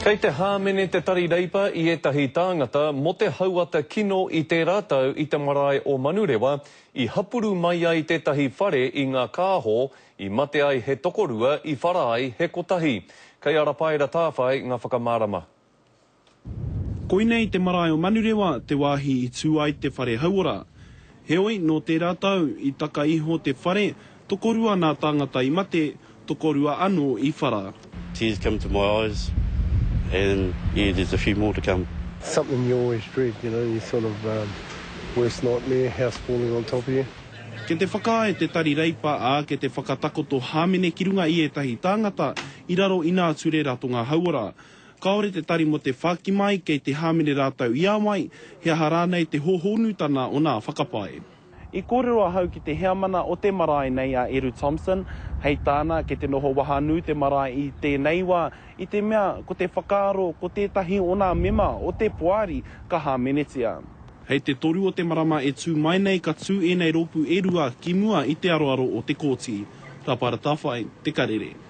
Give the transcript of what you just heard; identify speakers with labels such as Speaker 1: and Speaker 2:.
Speaker 1: Kei te hāmene te Tari Reipa i ētahi tāngata mō te hauata kino i tērā tau i te marae o Manurewa i hapuru mai ai tētahi whare i ngā kāho i mate ai he tokorua i whara ai he kotahi. Kei a Rapaera Tāwhai ngā whakamārama.
Speaker 2: Koinei te marae o Manurewa te wāhi i tū ai te whare hauora. Heoi, nō tērā tau, i taka iho te whare, tokorua nā tāngata i mate, tokorua anō i whara.
Speaker 3: Tears come to my eyes and yeah there's a few more to come.
Speaker 4: Something you always dread, you know, your sort of worst nightmare, house falling on top of you.
Speaker 2: Kei te whakaae te Tari Reipa, ā, kei te whakatakoto hāmene ki runga i ētahi tāngata i raro i nā ture ratonga hauora. Kāore te tari mō te whāki mai kei te hāmene rātou i a wai, he aha rānei te hōhonutana o nā whakapae. I kōrero ahau ki te heamana o te marae nei a Eru Thompson, hei tāna kei te noho wahangū te marae i tēnei wā i te mea ko te whakaaro ko tētahi o nā mema o te poari ka hāmenetia. Hei te toru o te marama e tū mai nei ka tū ēnei rōpū e rua ki mua i te aroaro o te kōti. Rapara Tawhai, Te Karere.